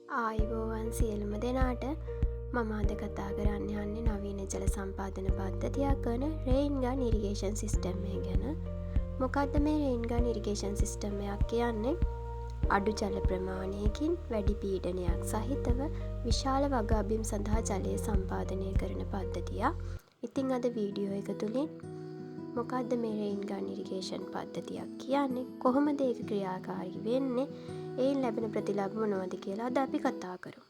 ආයුබෝවන් සියලුම දෙනාට. මම අද කතා කරන්න යන්නේ නවීන ජල සම්පාදන පද්ධතියක් වන රේන් ගන් ඉරිගේෂන් සිස්ටම් එක ගැන. මොකද්ද මේ රේන් ගන් ඉරිගේෂන් සිස්ටම් එකක් කියන්නේ? අඩු ජල ප්‍රමාණයකින් වැඩි පීඩනයක් සහිතව විශාල වගාබිම් සඳහා ජලය සම්පාදනය කරන පද්ධතියක්. ඉතින් අද වීඩියෝ එක තුලින් මොකද්ද මේ රේන් ගන් ඉරිගේෂන් පද්ධතියක් කියන්නේ, කොහොමද ඒක ක්‍රියාකාරී වෙන්නේ, එයින් ලැබෙන ප්‍රතිලාභ මොනවද කියලා අද අපි කතා කරමු.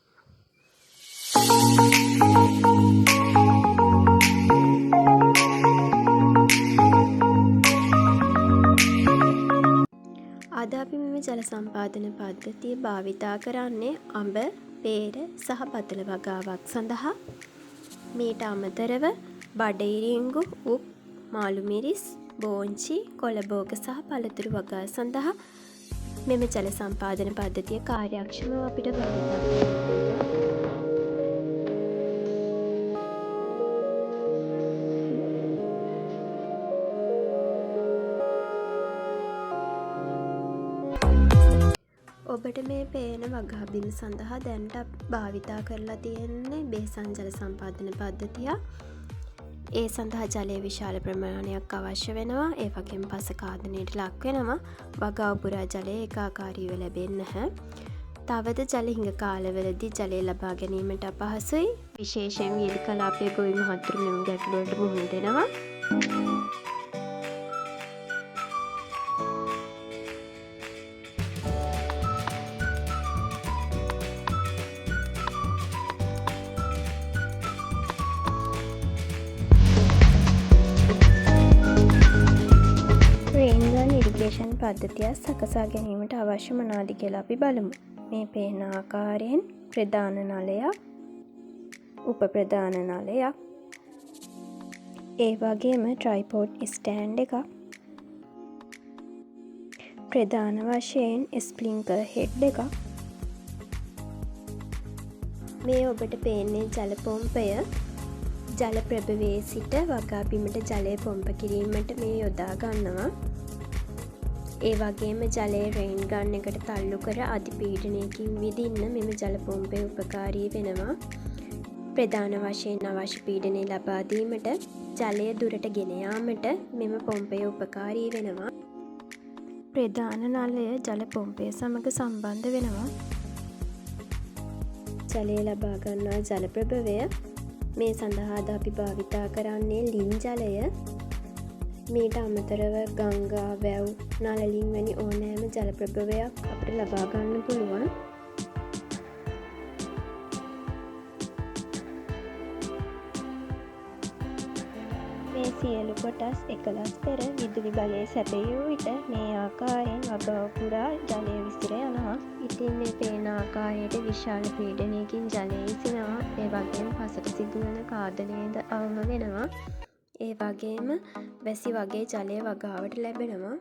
අද අපි මෙම ජල සම්පාදන පද්ධතිය භාවිතා කරන්නේ අඹ, පේර සහ බතල වගාවක් සඳහා. මීට අමතරව බඩඉරිංගු, උක්, මාළු මිරිස්, බෝංචි, කොළබෝග සහ පළතුරු වගා සඳහා මෙම ජල සම්පාදන පද්ධතිය කාර්යක්ෂමව අපිට භාවිතා කරන්න පුළුවන්. ඔබට මේ පේන වගාබිම් සඳහා දැනට භාවිතා කරලා තියෙන්නේ බේසන් ජල සම්පාදන පද්ධතියක්. ඒ සඳහා ජලය විශාල ප්‍රමාණයක් අවශ්‍ය වෙනවා. ඒ වගේම පස ඛාදනයට ලක් වෙනවා. වගාව පුරා ජලය ඒකාකාරීව ලැබෙන්නේ නැහැ. තවද ජල හිඟ කාලවලදී ජලය ලබා ගැනීමට අපහසුයි. විශේෂයෙන් වියලි කලාපයේ ගොවි මහත්තුරු මෙම ගැටලුවලට මුහුණ දෙනවා. රේන් ගන් ඉරිගේෂන් පද්ධතියක් සකසා ගැනීමට අවශ්‍ය මොනවාද කියලා අපි බලමු. මේ පේන ආකාරයෙන් ප්‍රධාන නලයක්, උප ප්‍රධාන නලයක්, ඒ වගේම ට්‍රයිපෝඩ් ස්ටෑන්ඩ් එකක්, ප්‍රධාන වශයෙන් ස්ප්‍රින්කලර් හෙඩ් එකක්. මේ ඔබට පේන්නේ ජල පොම්පය. ජල ප්‍රභවයේ සිට වගා බිමට ජලය පොම්ප කිරීමට මේ යොදා ගන්නවා. ඒ වගේම ජලය රේන් ගන් එකට තල්ලු කර අධිපීඩනයකින් විදින්න මෙම ජල පොම්පය උපකාරී වෙනවා. ප්‍රධාන වශයෙන් අවශ්‍ය පීඩනය ලබා දීමට ජලය දුරට ගෙන යාමට මෙම පොම්පය උපකාරී වෙනවා. ප්‍රධාන නලය ජල පොම්පය සමග සම්බන්ධ වෙනවා. ජලය ලබා ගන්නා ජල ප්‍රභවය මේ සඳහා අද අපි භාවිතා කරන්නේ ලින් ජලය. මීට අමතරව ගංගා, වැව්, නළලින් වැනි ඕනෑම ජල ප්‍රභවයක් අපිට ලබා ගන්න පුළුවන්. මේ සියලු කොටස් එකලස් කර විදුලි බලය සැපයූ විට මේ ආකාරයෙන් වගාව පුරා ජලය විසිර යනවා. ඉතින් මේ පේන ආකාරයට විශාල පීඩනයකින් ජලය ඉසිනවා. ඒ වගේම පසට සිදුවන ඛාදනයද අවම වෙනවා. ඒ වගේම වැසි වගේ ජලය වගාවට ලැබෙනවා.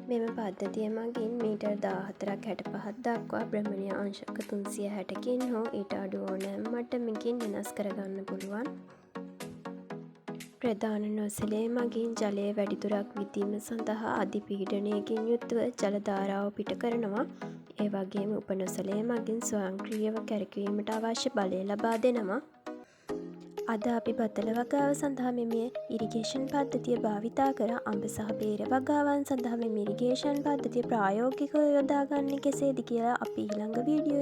මෙම පද්ධතිය මගින් මීටර් දාහතරක් හැටපහක් දක්වා භ්‍රමණීය අංශක තුන්සිය හැටකින් හෝ ඊට අඩු ඕනෑම මට්ටමකින් වෙනස් කරගන්න පුළුවන්. ප්‍රධාන නොසලේ මගින් ජලය වැඩිදුරක් විදීම සඳහා අධිපීඩනයකින් යුතුව ජල ධාරාව පිට කරනවා. ඒ වගේම උපනොසලේ මගින් ස්වයංක්‍රීයව කැරකවීමට අවශ්‍ය බලය ලබා දෙනවා. අද අපි බතල වගාව සඳහා මෙම ඉරිගේෂන් පද්ධතිය භාවිතා කර අඹ සහ පේර වගාවන් සඳහා මෙම ඉරිගේෂන් පද්ධතිය ප්‍රායෝගිකව යොදාගන්නේ කෙසේද කියලා අපි ඊළඟ වීඩියෝ